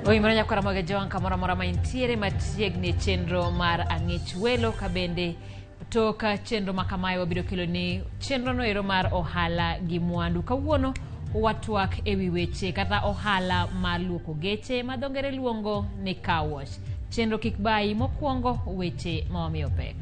Oimore nyakwara moge jowang' kamoro amora ma intiere machiegni e chenro mar ang'ich welo ka bende tok chenro ma kamae wabiro kelo ni chenro no ero mar ohala gi mwandu. Kawuono watwak e wi weche kata ohala mar luoko geche ma dho ngere luongo ni car wash. Chenro kik bayi mokwongo weche ma wamiyo pek.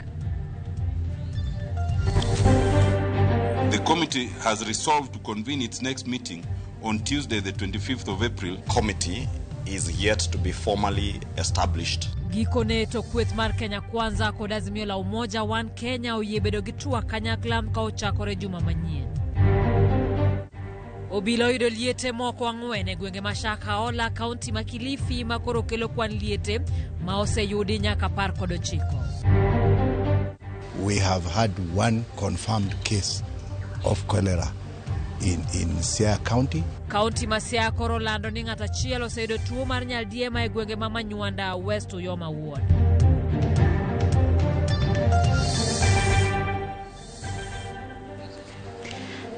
The committee has resolved to convene its next meeting on Tuesday, the 25th of April. Committee is yet to be formally established. Gikone to kweth mar Kenya Kwanza kod Azimio la Umoja One Kenya oyie bedo gi twak kanyakla ka ochakore juma manyien. Obila oyudo liete moko ang'wen e gwenge ma Shakahola, kaunti ma Kilifi ma koro kelo kwan liete ma oseyudi nyaka 19. We have had one confirmed case of cholera in Siaya County. Kaunti ma Siaya koro olando ni ng'at achiel oseyudo tuo mar nyaldiema e gwenge ma Manywanda, West Uyoma Ward.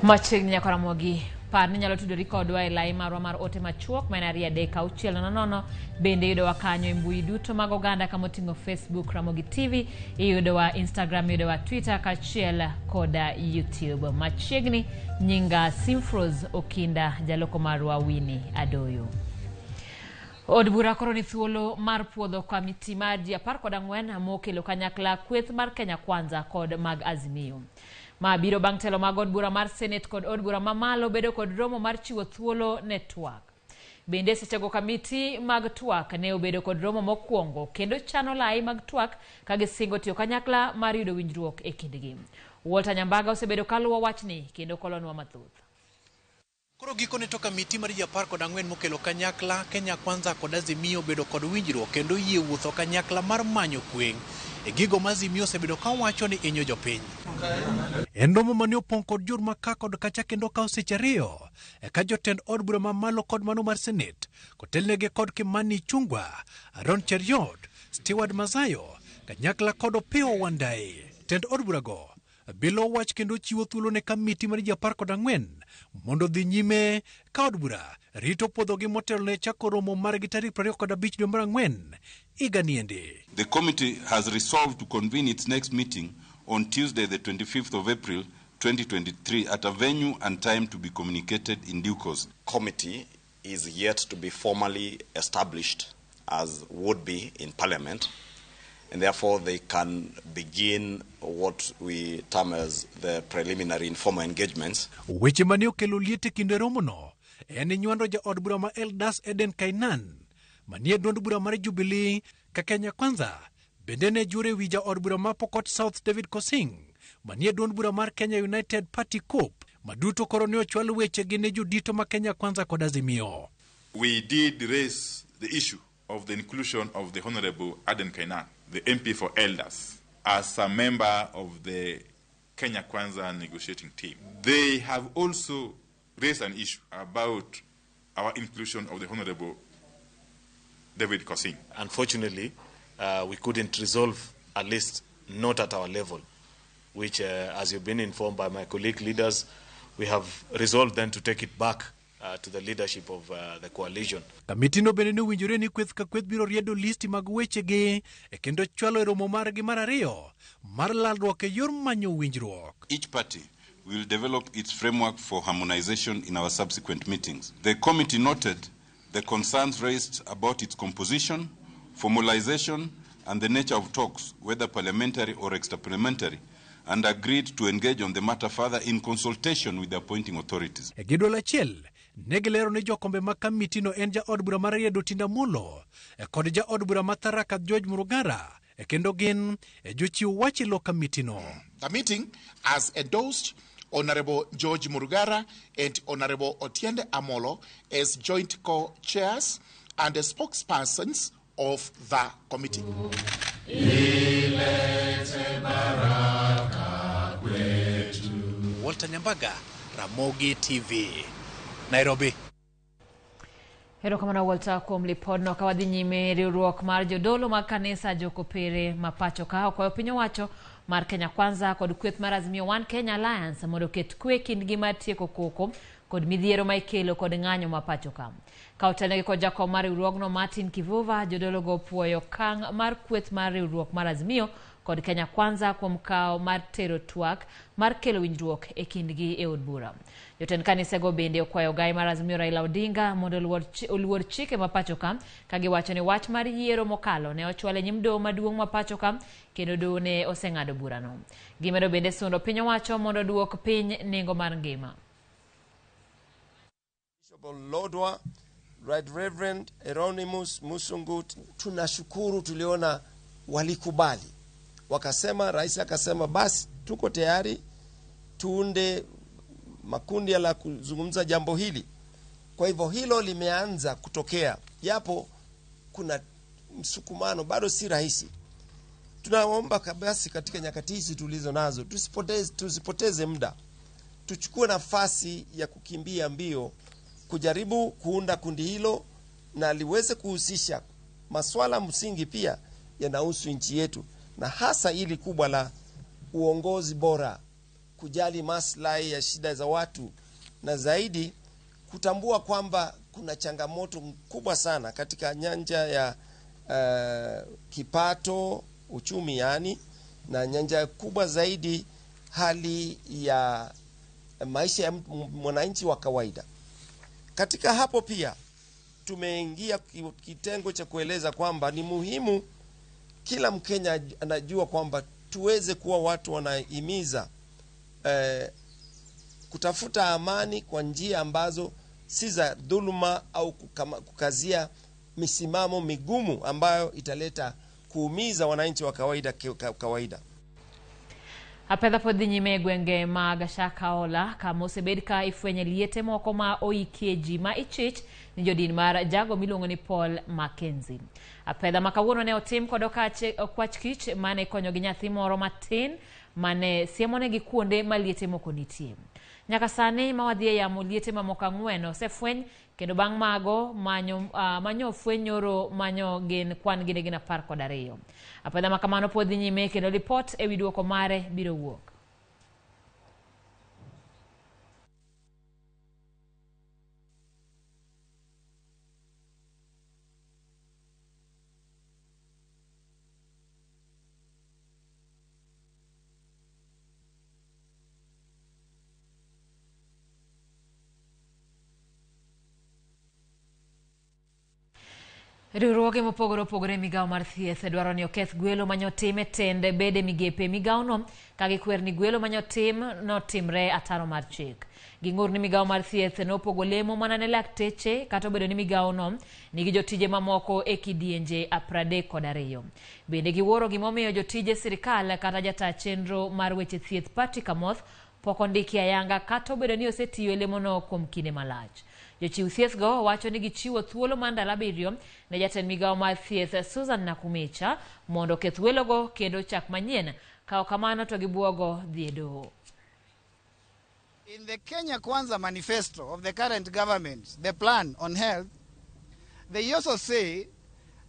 Machiegni nyaka Ramogi, par ni nyalo tudori kodwa e lai marwa mar ote machuok ma en 23600. Bende yudowa kanyo e mbui duto mag oganda kama oting'o Facebook Ramogi TV, iyudowa Instagram, iyudowa Twitter kaachiel koda YouTube. Machiegni nyinga Simfros Okinda, jaloko marwa Winnie Adoyo. Od bura koro ni thuolo mar puodho kamiti mar ji 14 mokelo kanyakla kweth mar Kenya Kwanza kod mag Azimio. Ma biro bang' telo mag od bura mar Senate kod od bura mamalo bedo kod romo mar chiwo thuolo ne twak. Bende sechego kamiti mag twak ne obedo kod romo mokwongo kendo chano lai mag twak ka gisingo tiyo kanyakla mar yudo winjruok e kindgi. Walter Nyambaga osebedo kaluwo wachni kendo kolonwa mathoth. Koro gikone to kamiti mar ji 14 mokelo kanyakla Kenya Kwanza kod Azimio bedo kod winjruok kendo yie wuotho kanyakla mar manyo kwe e gigo ma Azimio osebedo kawacho ni hinyo jopiny. En romo mane opong' kod jor ma ka kod kacha kendo kawo seche 2 eka jotend od bura mamalo kod mano mar Senate kotelnegi kod Kimani Ichung'wah, Aaron Cheruiyot, Stewart Mazayo kanyakla kod Opiyo Wandayi. Tend od burago bilo wach kendo chiwo thuolo ne kamiti mar ji 14 mondo odhi nyime ka od bura rito puodhogi motelo ne chako romo margi tarik 25 dwe mar 4 higa niendi. The committee has resolved to convene its next meeting on Tuesday, the 25th of April 2023 at a venue and time to be communicated in due course. Committee is yet to be formally established as would be in Parliament, and therefore they can begin what we term as the preliminary informal engagements. Weche mane okelo liet e kinde romono en nywando jaod bura ma Eldas Eden Kainan manie duond bura mar Jubilee ka Kenya Kwanza bende ne jure wi jaod bura ma Pokot South David Kosing manie duond bura mar Kenya United Party COPE maduto koro ne ochwal wechegi ne jodito ma Kenya Kwanza kod Azimio. We did raise the issue of the inclusion of the Honorable Aden Kainan, the MP for Elders, as a member of the Kenya Kwanza negotiating team. They have also raised an issue about our inclusion of the Honorable David Kosing. Unfortunately, we couldn't resolve, at least not at our level, which, as you've been informed by my colleague leaders, we have resolved then to take it back to the leadership of the coalition. Kamitino bende ne owinjore ni kweth ka kweth biro riedo listi mag wechegi e kendo chwalo e romo margi mar 2 mar lalruok e yor manyo winjruok. Each party will develop its framework for harmonization in our subsequent meetings. The committee noted the concerns raised about its composition, formalization, and the nature of talks, whether parliamentary or extra-parliamentary, and agreed to engage on the matter further in consultation with the appointing authorities. E gidwol achiel, ne gilero ni jokombe mag kamitino en jaod bura mar Riedo Otiende Amollo kod jaod bura ma Tharaka George Murugara, kendo gin e jochiw wach e lo kamitino. The meeting has endorsed Honorable George Murugara and Honorable Otiende Amollo as joint co-chairs and the spokespersons of the committee. Walter Nyambaga, Ramogi TV, Nairobi. Erokamano Walter kuom lipodno. Ka wadhi nyime, riwruok mar jodolo mag kanisa Jokopere ma pacho ka okwayo piny owacho mar Kenya Kwanza kod kweth mar Azimio One Kenya Alliance mondo oket kwe kindgi mar tieko koko kod midhiero ma ikelo kod ng'anyo ma pacho ka. Ka otelnegi kod jakom mar riwruogno Martin Kivuva, jodologo opuoyo okang' mar kweth mar riwruok mar Azimio kod Kenya Kwanza kuom kawo mar tero twak mar kelo winjruok e kindgi e od bura. Jotend kanisego bende okwayo ogai mar Azimio Raila Odinga mondo oluor chike ma pacho ka, ka giwacho ni wach mar yiero mokalo ne ochwal e nyim doho maduong' ma pacho ka kendo doho ne oseng'ado burano. Gimedo bende sundo piny owacho mondo oduok piny nengo mar ngima. Bishop Lodwa, Right Reverend Hieronymus Musungut, tunashukuru, tuliona walikubali, wakasema, rais akasema basi tuko tayari tuunde makundi ya la kuzungumza jambo hili. Kwa hivyo hilo limeanza kutokea, japo kuna msukumano, bado si rahisi. Tunaomba basi katika nyakati hizi tulizo nazo tusipoteze muda, tuchukue nafasi ya kukimbia mbio kujaribu kuunda kundi hilo na liweze kuhusisha masuala msingi pia yanahusu nchi yetu, na hasa ili kubwa la uongozi bora, kujali maslahi ya shida za watu, na zaidi kutambua kwamba kuna changamoto kubwa sana katika nyanja ya kipato, uchumi yani, na nyanja kubwa zaidi hali ya maisha ya mwananchi wa kawaida. Katika hapo pia tumeingia kitengo cha kueleza kwamba ni muhimu kila Mkenya anajua kwamba tuweze kuwa watu wanahimiza kutafuta amani kwa njia ambazo si za dhuluma au kukazia misimamo migumu ambayo italeta kuumiza wananchi wa kawaida kawaida. Apedha pod dhi nyime e gwenge mag Shakahola kama osebed ka ifwenye liete moko ma oikie ji ma ichich ni jodin mar jago miluongo ni Paul Mackenzie. Apedha ma kawuono ne otim kod okwach kich mane konyo gi nyathi moro matin mane siemonegi kuonde ma liete moko nitie. Nyaka sani ma wadhi e yamo liete mamoko 4 osefweny kendo bang' mago manyo fweny nyoro manyo gin kwan gine gin 12. Apedha ma kamano pod dhi nyime kendo lipot ewi duoko mare biro wuok. Riwruoge mopogore opogore e migawo mar thieth dwaro ni oketh gwelo manyotim e tend bede migepe migawono ka gikwer ni gwelo manyotim notimre ataro mar chik. Ging'ur ni migawo mar thieth nopogo lemo mana ne lakteche kata obedo ni migawono nigi jotije mamoko e kidienje 32. Bende giwuoro gimomiyo jotije sirikal kata jata chenro mar weche thieth Patrick Amoth pok ondiki ayanga kata obedo ni osetiyo e lemono kuom kinde malach. Jochiw thieth go wacho ni gichiwo thuolo mar ndalo 7 ne jatend migawo mar thieth Susan Nakumicha mondo oketh welogo kendo chak manyien, ka ok kamano to gibuogo dhi e doho. In the Kenya Kwanza manifesto of the current government, the plan on health, they also say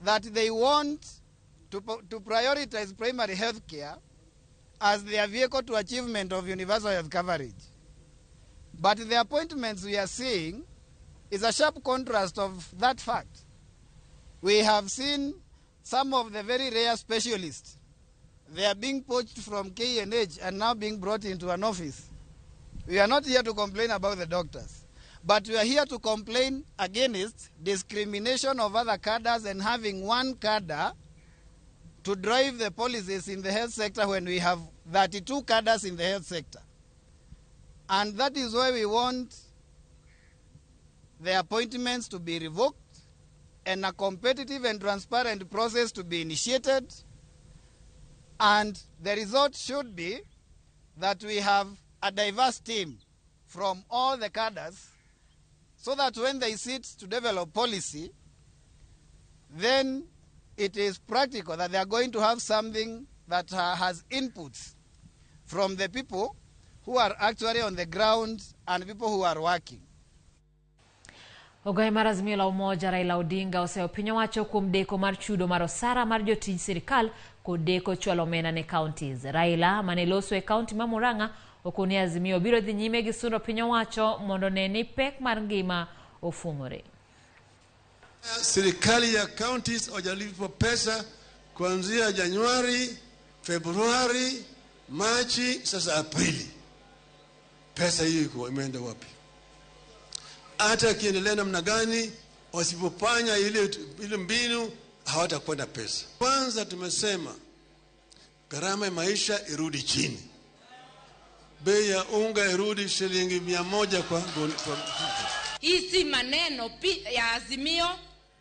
that they want to prioritize primary health care as their vehicle to achievement of universal health coverage. But the appointments we are seeing is a sharp contrast of that fact. We have seen some of the very rare specialists. They are being poached from KNH and now being brought into an office. We are not here to complain about the doctors, but we are here to complain against discrimination of other cadres and having one cadre to drive the policies in the health sector when we have 32 cadres in the health sector. And that is why we want the appointments to be revoked and a competitive and transparent process to be initiated. And the result should be that we have a diverse team from all the cadres so that when they sit to develop policy, then it is practical that they are going to have something that has inputs from the people who are actually on the ground and people who are working. Ogoye mar Azimio la Umoja Raila Odinga oseyo piny owacho kuom deko mar chudo mar osara mar jotij sirikal kod deko chwalo omenda ne counties. Raila mane loso e kaunti ma Murang'a okoni Azimio biro dhi nyime gi sundo piny owacho mondo ne ni pek mar ngima ofung'ore. Serikali ya counties hawajalipwa pesa kuanzia Januari, Februari, Machi, sasa Aprili. Pesa hiyo iko imeenda wapi? Hata akiendelea namna gani, wasipofanya ile mbinu hawatakuwa na pesa. Kwanza tumesema gharama ya maisha irudi chini, bei ya unga irudi shilingi 100 kwa. Hii si maneno ya Azimio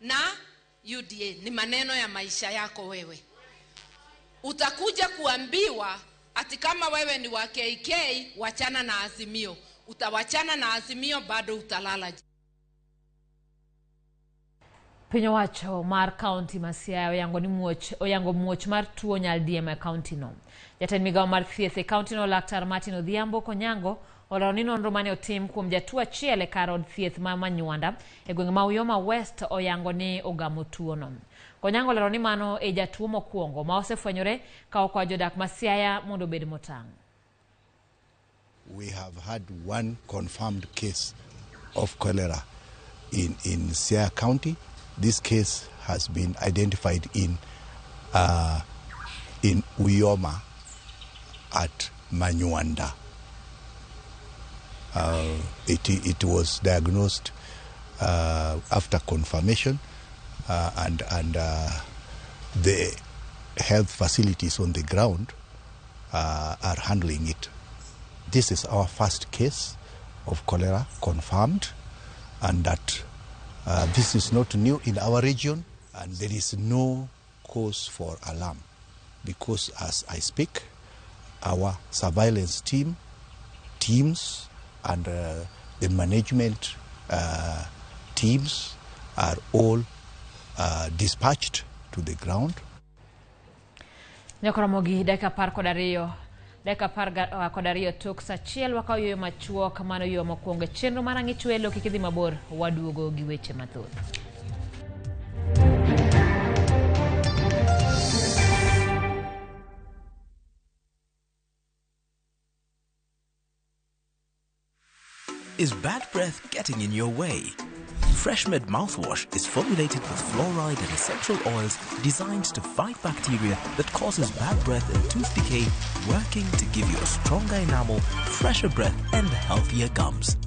na UDA, ni maneno ya maisha yako wewe. Utakuja kuambiwa ati kama wewe ni wa KK wachana na Azimio. Utawachana na Azimio bado utalala. Piny owacho mar kaunti ma Siaya oyango ni oyango muoch mar tuo nyaldiema e kaunti no. Jatend migawo mar thieth e kaunti no Laktar Martin Odhiambo Konyango olero ni nonro mane otim kuom jatuo achiel e kar od thieth ma Manywanda e gweng' ma Uyoma West oyango ni ogamo tuo no. Konyango olero ni mano e jatuo mokwongo ma osefwenyore ka okwayo jodak ma Siaya mondo obed motang'. We have had one confirmed case of cholera in Siaya County. This case has been identified in Uyoma at Manywanda. It was diagnosed after confirmation, and the health facilities on the ground are handling it. This is our first case of cholera confirmed, and that this is not new in our region, and there is no cause for alarm because as I speak, our surveillance teams and the management teams are all dispatched to the ground. Nyakoromogi dakika 12 dakika 12 tok saa 1 wakawo yueyo machuok. Mano yueyo mokwongo e chenro mar Ang'ich Welo. Kik idhi mabor, waduogo gi weche mathoth. Is bad breath getting in your way? FreshMed mouthwash is formulated with fluoride and essential oils designed to fight bacteria that causes bad breath and tooth decay, working to give you a stronger enamel, fresher breath, and healthier gums.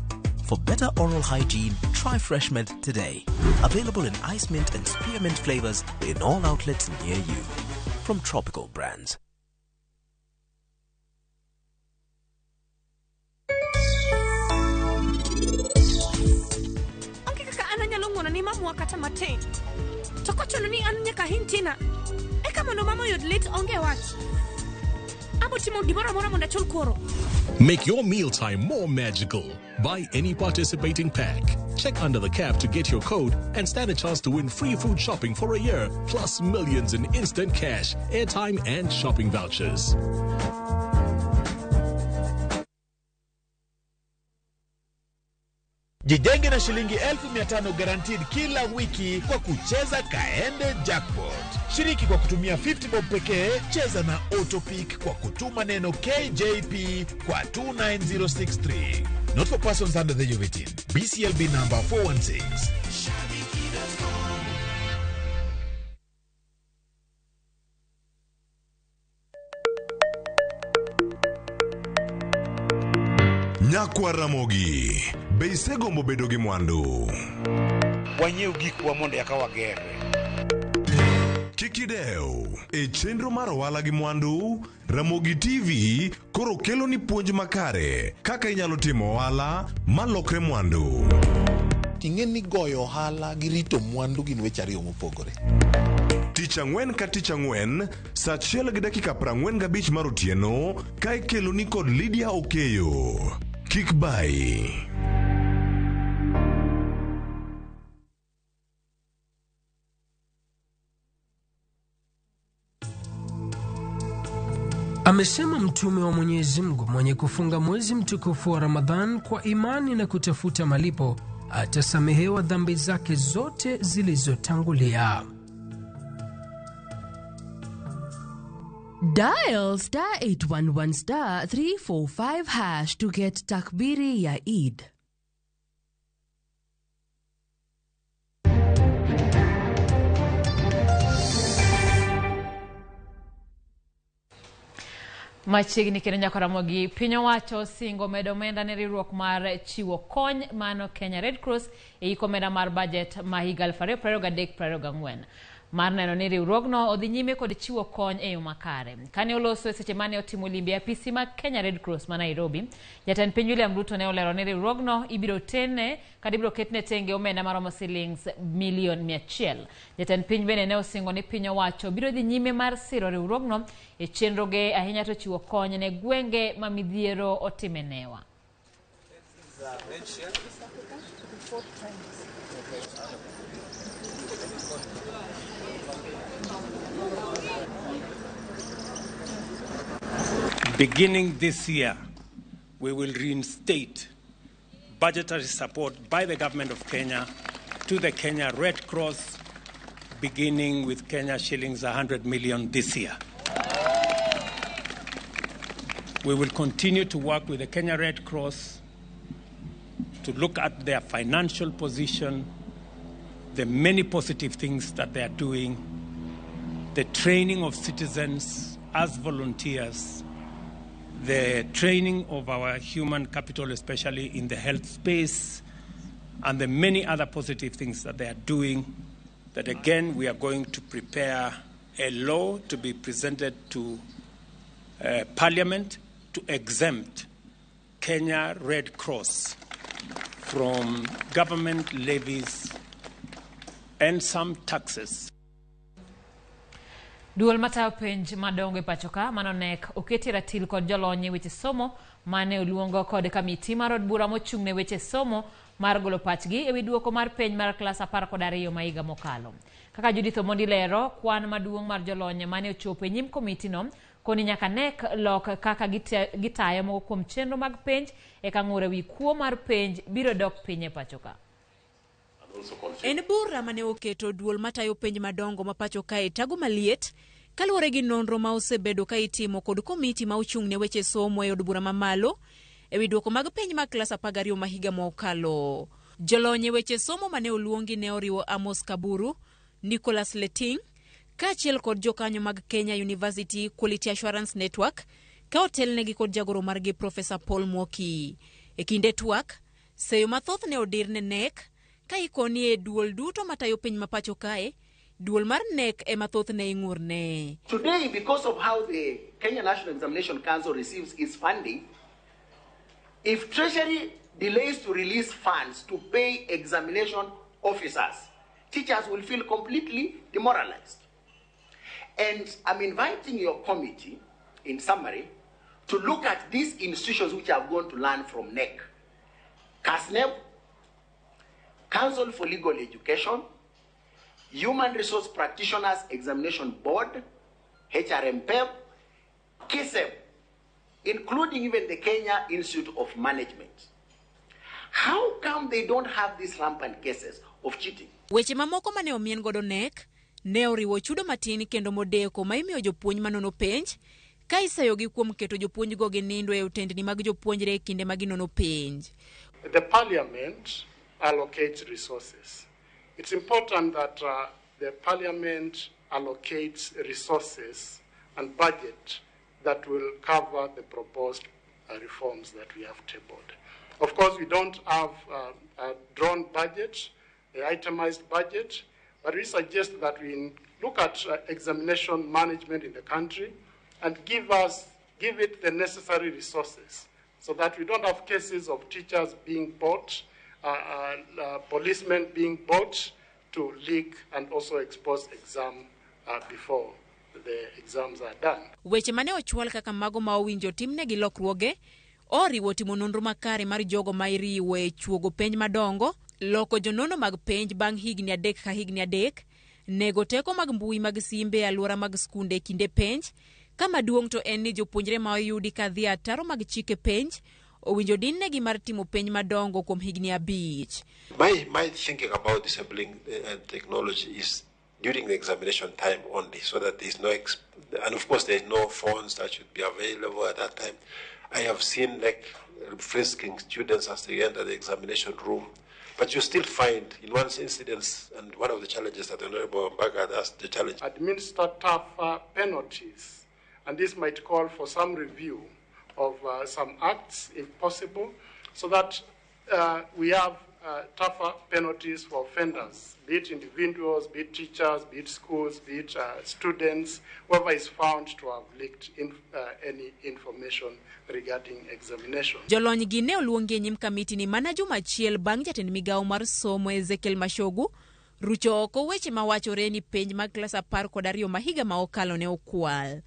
For better oral hygiene, try FreshMed today. Available in ice mint and spearmint flavors in all outlets near you. From Tropical Brands. Kata matin to kochuno ni an nyaka hintina eka mondo mama oyud lit onge wach abo timo gimoro amora mondo achul koro. Make your mealtime more magical. Buy any participating pack. Check under the cap to get your code and stand a chance to win free food shopping for a year, plus millions in instant cash, airtime and shopping vouchers. Jijenge na shilingi 1500 guaranteed kila wiki kwa kucheza Kaende Jackpot. Shiriki kwa kutumia 50 bob pekee, cheza na Autopick kwa kutuma neno KJP kwa 29063. Not for persons under the age of 18. BCLB number 416. Nyakwa Ramogi, be isegombo bedo gi mwandu? Wanyiew gikwa mondo eka wagerre. Kik idew, e chenro mar ohala gi mwandu, Ramogi TV koro kelo ni puonj makare kaka inyalo timo ohala malokre mwandu. Ting'e ni goyo ohala gi rito mwandu gin weche ariyo mopogore. Tich ang'wen ka tich ang'wen, saa 1:45 mar otieno, ka ikelo ni kod Lydia Okeyo. Kik bai. Amesema Mtume wa Mwenyezi Mungu, mwenye kufunga mwezi mtukufu wa Ramadhan kwa imani na kutafuta malipo atasamehewa dhambi zake zote zilizotangulia. Dial star 811 star 345 hash to get Takbiri ya Eid. Machiegni kendo nyaka Ramogi, piny owacho singo medo omenda ne riwruok mar chiwo kony mano Kenya Red Cross e iko omenda mar bajet ma higa 2023-2024 mar neno ni riwruogno odhi nyime kod chiwo kony e yo makare. Kane oloso e seche mane otimo limbe e apisi mag Kenya Red Cross ma Nairobi, jatend piny William Ruto ne olero ni riwruogno ibiro tene kata ibiro ketne tenge omenda maromo silings milion 100. Jatend piny bende ne osingo ni piny owacho biro dhi nyime mar siro riwruogno e chenroge ahinya to chiwo kony ne gwenge ma midhiero otime newa. Beginning this year, we will reinstate budgetary support by the government of Kenya to the Kenya Red Cross, beginning with Kenya shillings 100 million this year. We will continue to work with the Kenya Red Cross to look at their financial position, the many positive things that they are doing, the training of citizens as volunteers, the training of our human capital, especially in the health space, and the many other positive things that they are doing, that again we are going to prepare a law to be presented to Parliament to exempt Kenya Red Cross from government levies and some taxes. Duol matayo penj madongo e pacho ka mano KNEC oketi ratil kod jolony e weche somo mane oluongo kod kamiti mar od bura mochung' ne weche somo mar golo pachgi ewi duoko mar penj mar klas 12 ma higa mokalo. Kaka Judith Omondi lero, kwan maduong' mar jolony mane ochopo e nyim komitino koni nyaka KNEC lok kaka gitayo moko kuom chenro mag penj eka ng'ur ewi kuo mar penj biro dok piny e pacho ka. En bura mane oketo duol matayo penj madongo ma pacho kae tago maliet kaluwore gi nonro ma osebedo ka itimo kod komiti ma ochung' ne weche somo e od bura mamalo ewi duoko mag penj mag klas 12 ma higa mokalo. Jolony e weche somo mane oluongi ne oriwo Amos Kaburu, Nicholas Leting, kaachiel kod jokanyo mag Kenya University Quality Assurance Network ka otelnegi kod jagoro margi Profesa Paul Mwoki. E kinde twak, seyo mathoth ne odir ne KNEC ka ikoni e duol duto matayo piny ma pacho kae, duol mar KNEC ema thothne ing'urne. Today, because of how the Kenya National Examination Council receives its funding, if Treasury delays to release funds to pay examination officers, teachers will feel completely demoralized. And I'm inviting your committee, in summary, to look at these institutions which have gone to learn from KNEC. KASNEB, Council for Legal Education, Human Resource Practitioners Examination Board, HRMPEB, KISEB, including even the Kenya Institute of Management. How come they don't have these rampant cases of cheating? Weche mamoko mane omien godo KNEC ne oriwo chudo matin kendo modeko ma imiyo jopuonj manono penj ka iseyogi kuom keto jopuonjgo gi nindo e otendni mag jopuonjre e kinde ma ginono penj. The parliament allocates resources. It's important that the parliament allocates resources and budget that will cover the proposed reforms that we have tabled. Of course, we don't have a drawn budget, an itemized budget, but we suggest that we look at examination management in the country and give it the necessary resources so that we don't have cases of teachers being bought, policemen being bought to leak and also expose exam before the exams are done. Weche mane ochwal kaka mago ma owinjo timnegi lokruoge oriwo timo nonro makare mar jogo ma iriwo e chuogo penj madongo, loko jonono mag penj bang' higni 3 ka higni 3, nego teko mag mbui mag simbe e alwora mag skunde e kinde penj. Kama duong' to en ni jopuonjre ma oyudi ka dhi ataro mag chike penj owinjo dinnegi mar timo penj madongo kuom higni 5. My thinking about disabling technology is during the examination time only, so that there is no, and of course there is no phones that should be available at that time. I have seen like frisking students as they enter the examination room, but you still find in one incident, and one of the challenges that the Honorable Mbaga asked the challenge. Administer tougher penalties, and this might call for some review of some acts, if possible, so that we have tougher penalties for offenders, be it individuals, be it teachers, be it schools, be it students, whoever is found to have leaked any information regarding examination. Jolony gi ne oluongi e nyim kamiti ni mana juma achiel bang' jatend migawo mar somo Ezekiel Machogu rucho oko weche mawachore ni penj mag klas 12 ma higa ma okalo ne okwal.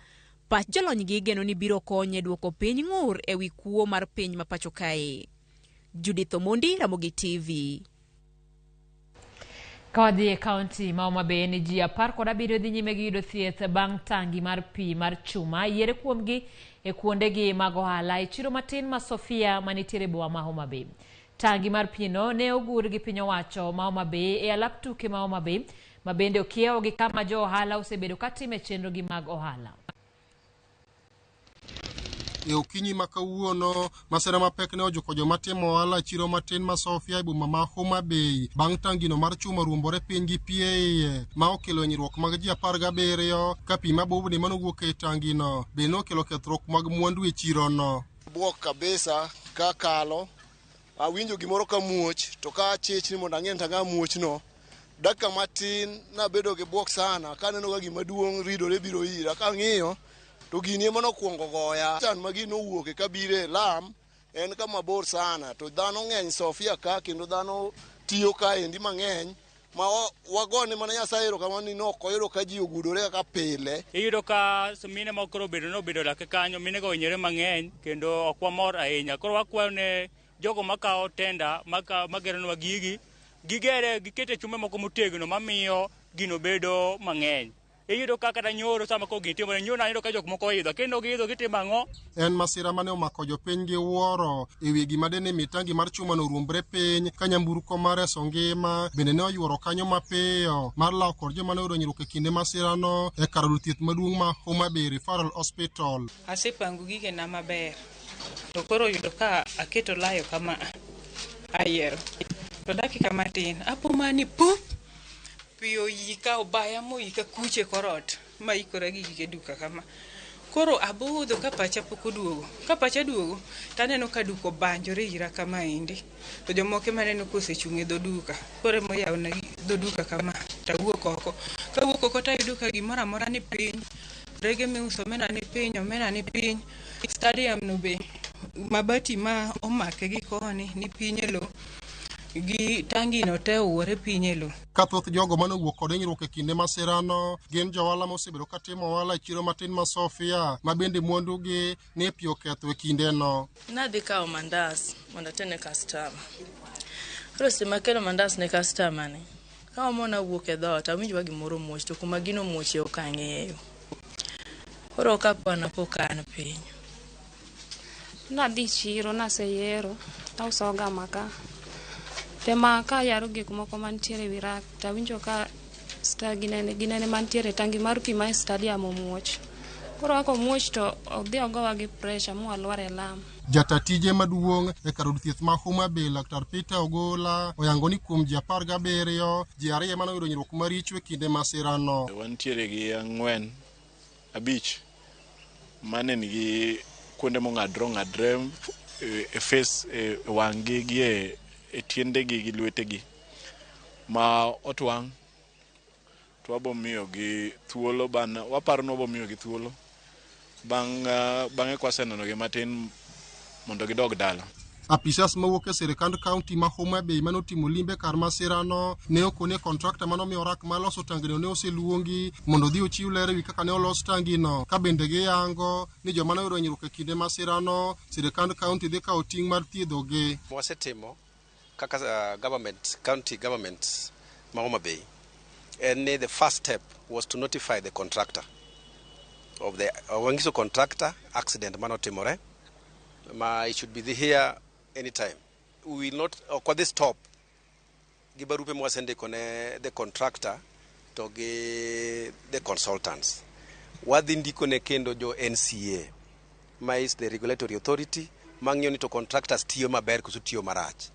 Pach jolony gi geno ni biro konye duoko piny ng'ur ewi kuo mar piny ma pacho kae. Judith Omondi, Ramogi TV. Ka wadhi e kaunti ma Homa Bay ni ji 17 dhi nyime gi yudo thieth bang' tangi mar pi mar chuma yiere kuomgi e kuondegi mag ohala e chiro matin ma Sofia manitiere boma ma Homa Bay. Tangi mar pi no ne ogur gi piny owacho ma Homa Bay e alap tuke ma Homa Bay ma bende okiewo gi kama jo ohala osebedo katime chenrogi mag ohala. E okinyi ma kawuono, masira mapek ne ojuko joma timo ohala e chiro matin ma Sofia e boma ma Homa Bay bang' tangino mar chuma ruombore piny gi pi e iye ma okelo hinyruok mag ji 17 ka pi mabubni manowuok e tangino be nokelo kethruok mag mwandu e chirono. Buok kabisa ka kalo, awinjo gimoro ka muoch to ka achich ni mondo ang'e tanga muochno. Dakika matin nabedo gi buok sana kaneno ka gima duong' ridore biro ira kang'iyo to gini ema nokwongo goya. Chan ma gini nowuok e kabire lam en kama bor sana to dhano ng'eny Sofia ka kendo dhano tiyo kaendi mang'eny ma wagone mana Nyasaye erokamano ni nok oyudo ka ji ogudore kaka pile. Iyudo ka mine moko koro obedo lake kanyo, mine go ohinyore mang'eny kendo ok wamor ahinya. Koro wakwayo ne jogo makawo tenda mageronwa gigi, gigere gikete chumbe moko motegno mamiyo gino bedo mang'eny. Iyudo ka kata nyoro sama koro gini timore, nyoro nayudo ka jok moko oidho, kendo giidho gitimo ang'o? En masira mane omako jopiny gi wuoro e wi gima dene mi tangi mar chuma no ruombre piny ka nyamburko mar reso ngima bende ne oyuoro kanyo mapiyo mar lawo kod joma ne oyudo hinyruok e kinde masirano e kar od thieth maduong' ma Homa Bay Referral Hospital. Asepango gigena maber to koro oyudo ka aketo layo kama ayiero to dakika matin apo mani pup pi oyika obaya moyika kuche korot maikora gi gige duka kama. Koro abudho ka pacha pok oduogo. Ka pacha duogo taneno ka duka obanjore ira kama endi. To jomoko ema aneno kosechung' e dho duka. Koro ema oyawona dho duka kama tawuok oko. Kawuok oko tayudo ka gimoro amora ni piny. Rege miuso omena ni piny, omena ni piny. Stadium no be mabati ma omake gi koni ni piny e lowo. Gi tangi no te owuore piny e lowo. Ka thoth jogo mane owuok kod hinyruok e kinde masirano gin johala mosebedo katimo ohala e chiro matin ma Sofia ma bende mwandugi ne pi oketho e kindeno. Nadhi kawo mandas mondo aterne customer. Koro seche makelo mandas ne customer ni, ka omona wuok e dhoot awinjo ka gimoro muoch to kuma gino muoche ok ang'eyo. Koro kapona pok an piny. Nadhi chiro naseyiero ausoga maka. Tema ka yaro gik moko mantiere ewi rak tawinjo ka ginene mantiere tangi mar pi ma e stadium omuoch. Koro kaka omuoch to odhi ogowa gi pressure mwalwar e lam. Jata tije maduong' e kar od thieth ma Homa Bay Laktar Peter Ogola oyango ni kuom ji 17, ji 2 mane oyudo hinyruok maricho e kinde masirano. Wantiere gi 4 5 mane nigi kuonde mong'adre ong'adre e face e wang'gi gi e tiendegi gi lwetegi ma otwang' to wabomiyogi thuolo waparo ni wabomiyogi thuolo bang'e kwasenenogi matin mondo gidog dala. Apisas mawuok e sirikand kaunti ma Homa Bay mane otimo limbe kar masirano ne okone kontrakta mane omiyo rak mar loso tangino ne oseluongi mondo odhi ochiw ler ewi kaka ne olos tangino ka bende giyango ni joma ne oyudo hinyruok e kinde masirano sirikand kaunti dhi kawo ting' mar thiedhogi. Wasetimo kaka government, county government ma Homa Bay, en ni the first step was to notify the contractor of the wangiso contractor accident mane otimore. Ma it should be here anytime. We will not, ok wadhi stop gi barupe mwasendiko ne the contractor to gi the consultants. Wadhi ndiko ne kendo jo NCA, ma is the regulatory authority mang'iyo ni to contractors tiyo maber koso tiyo marach.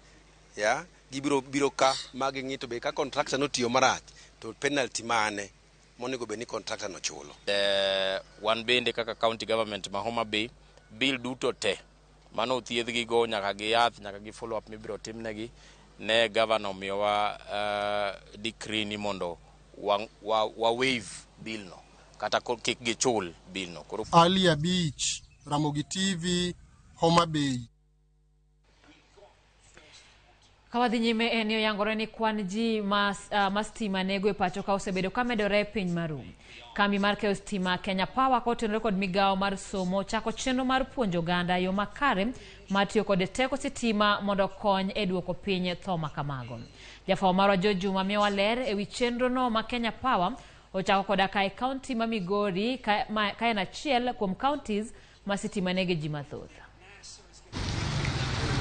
Yeah? Gibiro biro ka ma ging'i to be ka contractor notiyo marach to penalty mane monego bed ni contractor no chulo. Wan bende kaka county government ma Homa Bay, bill duto te mano othiedhgi go nyaka gi yath nyaka gi follow up mibiro timnegi ne governor omiyowa decree ni mondo wa waive bill no kata kik gichul bill no. Koro Ali Abich, Ramogi TV, Homa Bay. Ka wadhi nyime en ni oyangore ni kwan ji ma stima nego e pacho ka osebedo ka medore e piny maru. Kambi mar keyo stima Kenya Power kotenore kod migawo mar somo chako chenro mar puonjo oganda yo makare mar tiyo kod teko sitima mondo okony e duoko piny tho ma kamago. Jafwambo marwa George Juma miyowa ler ewi chenro no ma Kenya Power ochako koda ka e kaunti ma Migori ka en achiel kuom counties ma sitima nege ji mathoth.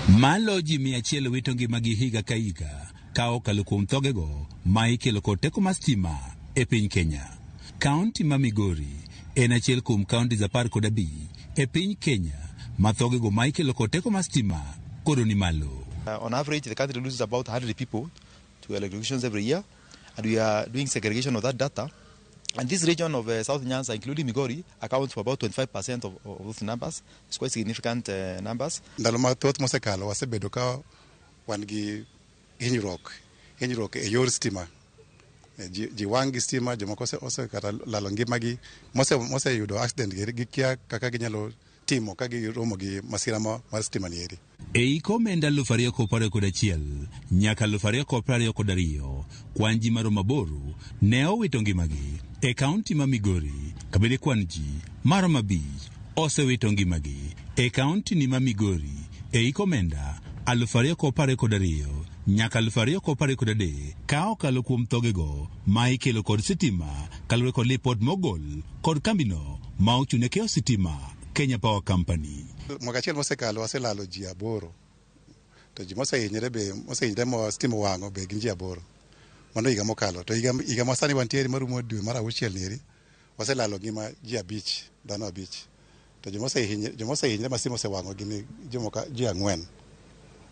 Malo ji 100 wito ngimagi higa ka higa ka okalo kuom thogego ma ikelo kod teko mar stima e piny Kenya. Kaunti ma Migori en achiel kuom counties 15 e piny Kenya ma thogego ma ikelo kod teko mar stima koro ni malo. On average, the country loses about 100 people to electrocutions every year, and we are doing segregation of that data. And this region of South Nyanza, including Migori, accounts for about 25% of those numbers. It's quite significant numbers. Ndalo mathoth mosekalo wasebedo ka wan gi hinyruok e yor stima. Ji wang' gi stima, jomoko ose kata lalo ngimagi, moseyudo accident gikia kaka ginyalo timo ka giromo gi masira mar stima ni eri. E hik omenda 2021 nyaka 2022, kwan ji maromo 8 ne owito ngimagi e kaunti ma Migori, kabende kwan ji maromo 5 osewito ngimagi e kaunti ni ma Migori e hik omenda 2022 nyaka 2023 ka okalo kuom thogego ma ikelo kod sitima kaluwore kod lipot mogol kod kambino ma ochung' ne keyo sitima Kenya Power Company. Mwaka achiel mosekalo waselalo ji 8, to ji mosehinyre be mosehinyre mo stima owang'o be gin ji 8. Mano higa mokalo. To higa ma sani wantiere marumo dwe mar auchiel ni eri, waselalo ngima ji 5, dhano 5. To joma osehinyre ma stima osewang'o gin jomoko ji 4.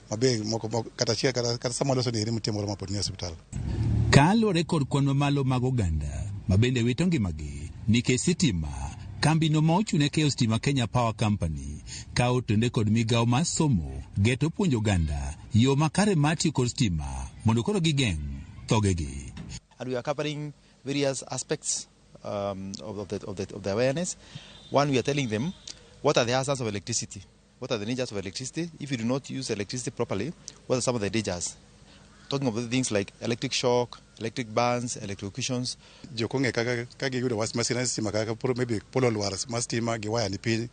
Mabe moko kata achiel kata sama waloso ni eri nitie moro mapod ni e osiptal. Kaluwore kod kwan mamalo mag oganda ma bende wito ngimagi nikech sitima, kambino ma ochung' ne keyo stima Kenya Power Company ka otende kod migawo mar somo geto puonjo oganda yo makare mar tiyo kod stima mondo koro gigeng' thogegi. And we are covering various aspects of the awareness. One, we are telling them what are the hazards of electricity, what are the dangers of electricity. If you do not use electricity properly, what are some of the dangers? Talking about things like electric shock, electric burns, electrocutions. Ji ok ong'e kaka ka giyudo wach masira mar stima kaka maybe pole olwar mar stima gi waya ni piny,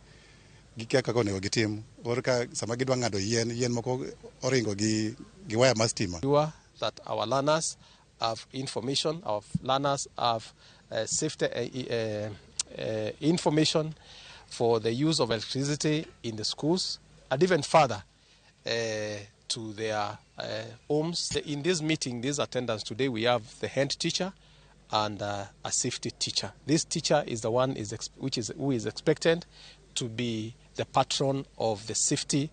gikia kaka onego gitim. Or ka sama gidwa ng'ado yien, yien moko oringo gi waya mar stima. Sure that our learners have information, our learners have safety information for the use of electricity in the schools and even further to their homes. In this meeting, this attendance today, we have the head teacher and a safety teacher. This teacher is the one is which is, who is expected to be the patron of the safety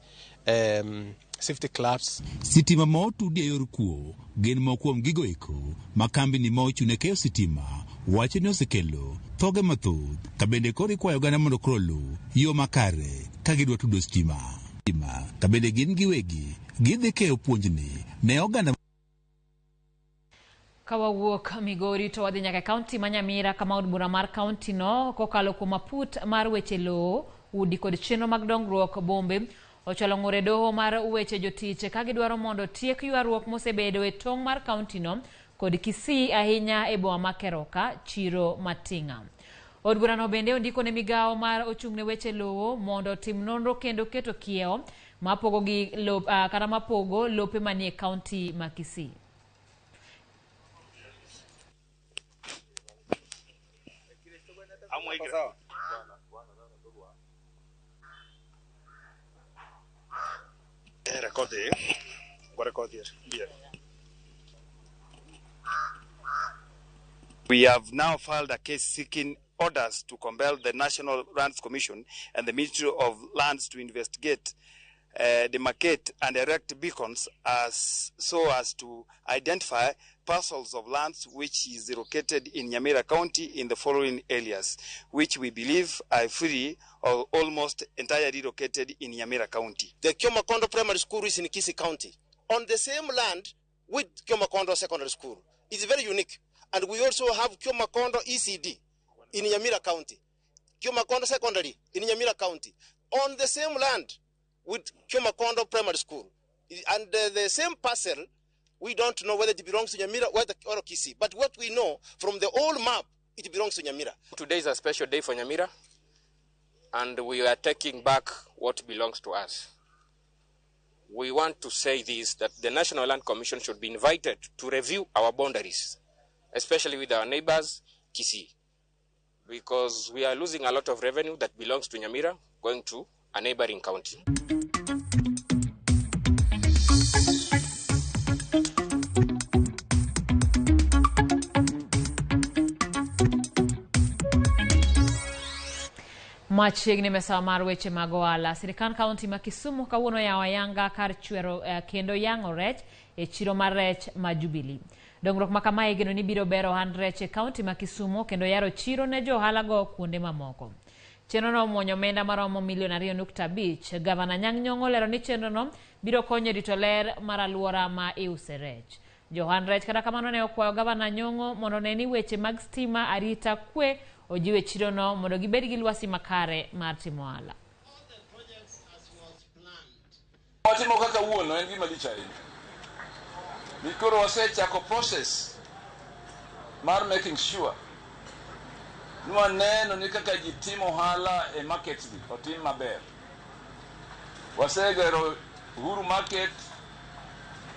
clubs. Sitima ma otudi e yor kuo gin moko kuom gigo eko ma kambini ma ochung' ne keyo sitima wacho ni osekelo thoge mathoth ka bende koro ikwayo oganda mondo koro oluw yo makare ka gidwa tudo stima. Ka bende gin giwegi gidhi keyo puonjni ne oganda. Ka wawuok Migori to wadhi nyaka e kaunti ma Nyamira kama od bura mar kaunti no kokalo kuom aput mar weche lowo, udi kod chenro mag dongruok bombe ochwalo ng'ur e doho mar weche jotich ka gidwaro mondo tiek ywaruok mosebedo e tong' mar kaunti no kod Kisii ahinya e boma ma Keroka, chiro Matinga. Od burano bende ondiko ne migawo mar ochung' ne weche lowo mondo otim nonro kendo keto kiewo mapogo gi lop, kata mapogo lope manie kaunti ma Kisii. kodhi, gore kodhi bier. We have now filed a case seeking orders to compel the National Lands Commission and the Ministry of Lands to investigate, demarcate and erect beacons so as to identify parcels of lands which is located in Nyamira County in the following areas, which we believe are free or almost entirely located in Nyamira County. The Kiomakondo Primary School is in Kisii County, on the same land with Kiomakondo Secondary School. It's very unique. And we also have Kiomakondo ECD in Nyamira County, Kiomakondo Secondary in Nyamira County, on the same land with Kiomakondo Primary School. And the same parcel, we don't know whether it belongs to Nyamira or Kisii. But what we know from the old map, it belongs to Nyamira. Today is a special day for Nyamira, and we are taking back what belongs to us. We want to say this, that the National Land Commission should be invited to review our boundaries, especially with our neighbors, Kisii, because we are losing a lot of revenue that belongs to Nyamira going to a neighboring county. Machiegni mesawa mar weche mag ohala. Sirikand kaunti ma Kisumu kawuono yawo ayanga kar chwero kendo yang'o rech e chiro mar rech ma Jubilee. Dongruok ma kamae igeno ni biro bero ohand rech e kaunti ma Kisumu kendo yaro chiro ne jo ohala go kuonde mamoko. Chenrono omuonyo omenda maromo milion 2.5. Gavana Anyang' Nyong'o olero ni chenrono biro konyo e rito ler mar alwora ma iuse rech. Jo ohand rech kata kamano ne okwayo Gavana Nyong'o mondo one ni weche mag stima, arita kwe ojiw e chirono mondo gibed gi lwasi makare mar timo ohala. Watimo kaka wuono en gima lich ahinya. Nikoro wasechako process mar making sure ni waneno ni kaka ji timo ohala e markets gi otim maber. Wasegero Uhuru Market,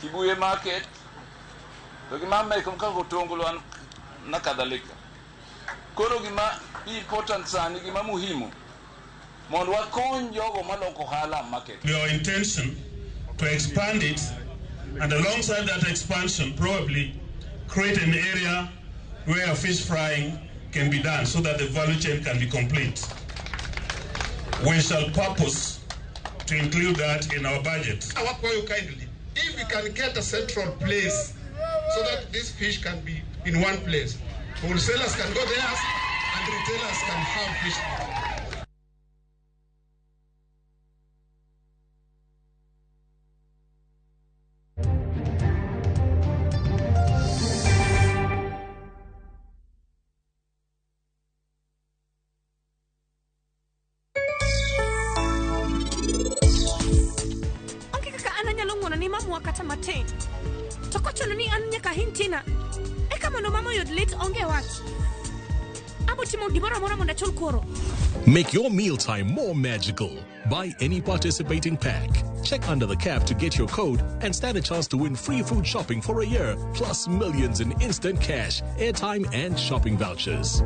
Kibuye Market, to gi mamoko kaka Otonglo na kadhalika. Koro gima important sani, gima muhimu mondo wakony jogo maloko ohala market. Our intention to expand it, and alongside that expansion probably create an area where fish frying can be done so that the value chain can be complete. We shall purpose to include that in our budget. I ask you kindly, if we can get a central place so that this fish can be in one place, wholesalers can go there and retailers can have fish. Onge kaka an anyalo ng'uono ni mamwa kata matin. To kochuno ni an nyaka hintina. Eka mondo mama oyud lit onge wach. Abo timo gimoro amora mondo achul koro. Make your mealtime more magical. Buy any participating pack. Check under the cap to get your code and stand a chance to win free food shopping for a year, plus millions in instant cash, airtime, and shopping vouchers.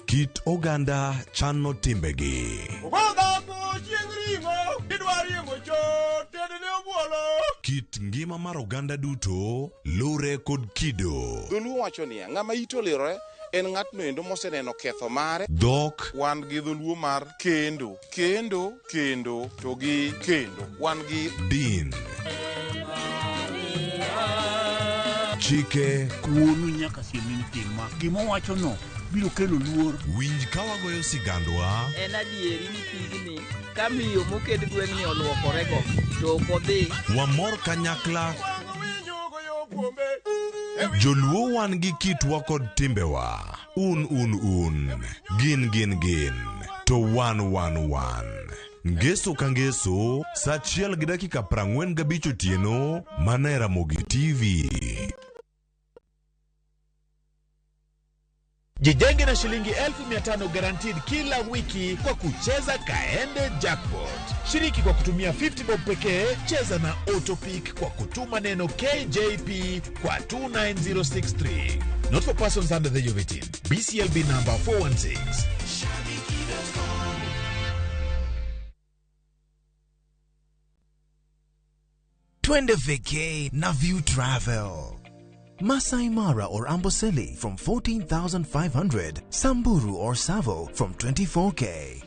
Kit oganda chano timbegi. Kit ngima mar oganda duto lure kod kido. Dholuo wacho niya, ng'ama ite olirore en ng'atno endo moseneno ketho mare. Dhok. Wan gi dholuo mar kendo, kendo, kendo, to gi kendo. Wan gi din. Chike. Wuonu nyaka siem ni tim ma. Gima owachono biro kelo luor. Winj ka wagoyo sigandwa. En adieri ni pigni ka miyo moket gweng'ni oluokorego to ok odhi. Wamor kanyakla. Joluo wan gi kitwa kod timbewa. Un un un. Gin gin gin. To wan wan wan. Ngeso ka ngeso, saa 1:45 otieno, mana e Ramogi TV. Jijenge na shilingi 1500 guaranteed kila wiki kwa kucheza Kaende Jackpot. Shiriki kwa kutumia 50 bob pekee, cheza na Autopick kwa kutuma neno KJP kwa 29063. Not for persons under the age of 18. BCLB number 416. Twende vacay na View Travel. Masai Mara or Amboseli from 14,500, Samburu or Savo from 24K.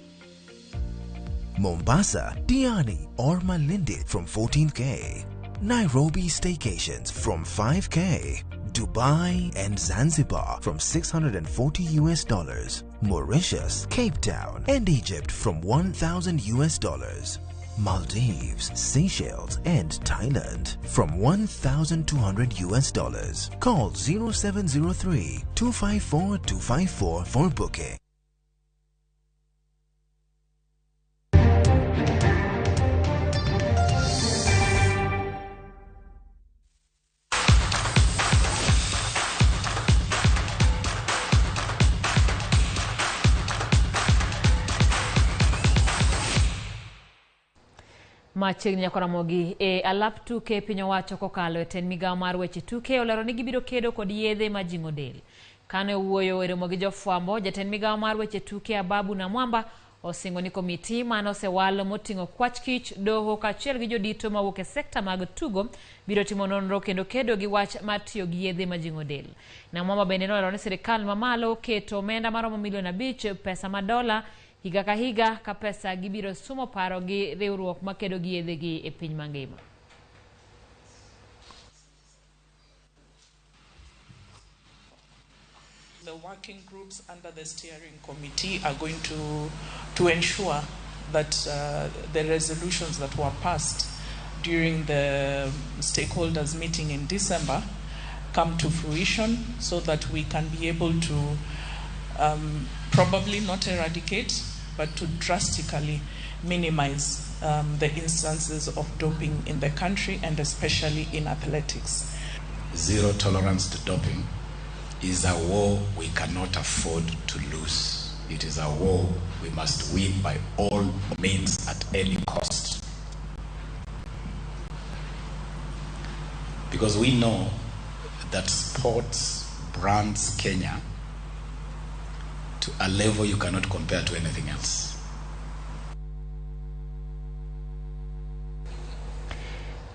Mombasa, Diani or Malindi from 14K. Nairobi staycations from 5K. Dubai and Zanzibar from $640 US. Mauritius, Cape Town and Egypt from $1,000 US. Maldives, Seychelles and Thailand from $1,200 US. Call 0703 254 254 for booking. Machiegni nyaka Ramogi e alap tuke piny owacho kokalo e tend migawo mar weche tuke olero ni gibiro kedo kod yedhe majing'o del. Kane owuoyo e romo gi jofwambo, jatend migawo mar weche tuke Ababu Namwamba osingo ni komiti mane osewal moting'o kwach kich, doho kaachiel gi jodito mawuok e sekta mag tugo biro timo nonro kendo kedo gi wach mar tiyo gi yedhe majing'o del. Namwamba bende nolero ni sirikal mamalo keto omenda maromo milion 5 pesa ma dola higa ka higa ka pesa gibiro sumo paro gi riwruok makedo gi yedhegi e piny mangima. The working groups under the steering committee are going to ensure that the resolutions that were passed during the stakeholders meeting in December come to fruition so that we can be able to probably not eradicate, but to drastically minimize the instances of doping in the country and especially in athletics. Zero tolerance to doping is a war we cannot afford to lose. It is a war we must win by all means at any cost. Because we know that sports brands Kenya to a level you cannot compare to anything else.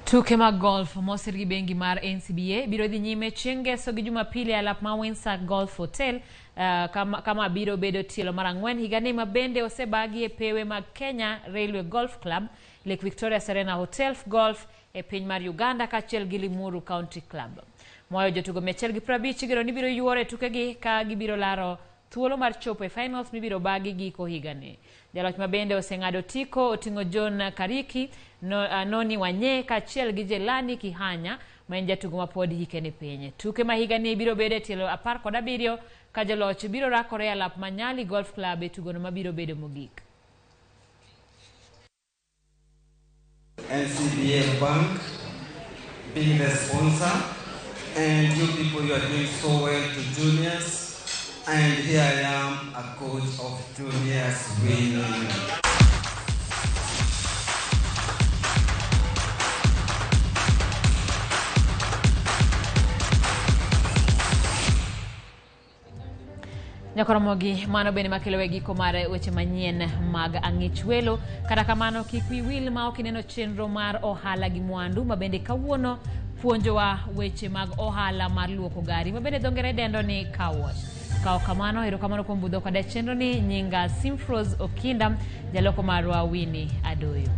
Tuke mag golf mosir gi bengi mar NCBA biro dhi nyime chieng' ngeso gi Jumapili e alap ma Windsor Golf Hotel kama biro bedo tielo mar 4 higani ma bende osebagi e pewe mag Kenya Railway Golf Club, Lake Victoria Serena Hotel Golf e piny mar Uganda kaachiel gi Limuru Country Club. Moyo jotugo 150 igeno ni biro yuoro e tukegi ka gibiro laro thuolo mar chopo e finals mibiro bagi giko higani. Jaloch ma bende oseng'ado tiko oting'o John Kariki, Noni Wanye kaachiel gi Jelani Kihanya ma en jatugo ma pod hike ni piny. Tuke ma higani biro bedo e tielo 17 ka joloch biro rakore e alap ma Nyali Golf Club e tugono mabiro bedo mogik. NCBA Bank being the sponsor, and you people, you are doing so well to juniors. And here I am, a coach of juniors winning. Nyakoromogi mano bende makelo e giko mar weche manyien mag ang'ich welo. Kata kamano kik wi wil ma ok ineno chenro mar ohala gi mwandu ma bende kawuono puonjowa weche mag ohala mar luoko gari ma bende dho ngere dendo ni car wash. Kao kamano, erokamano kuom budho koda chenro ni. Nyinga Simfros Okinda, jaloko marwa Winnie Adoyo.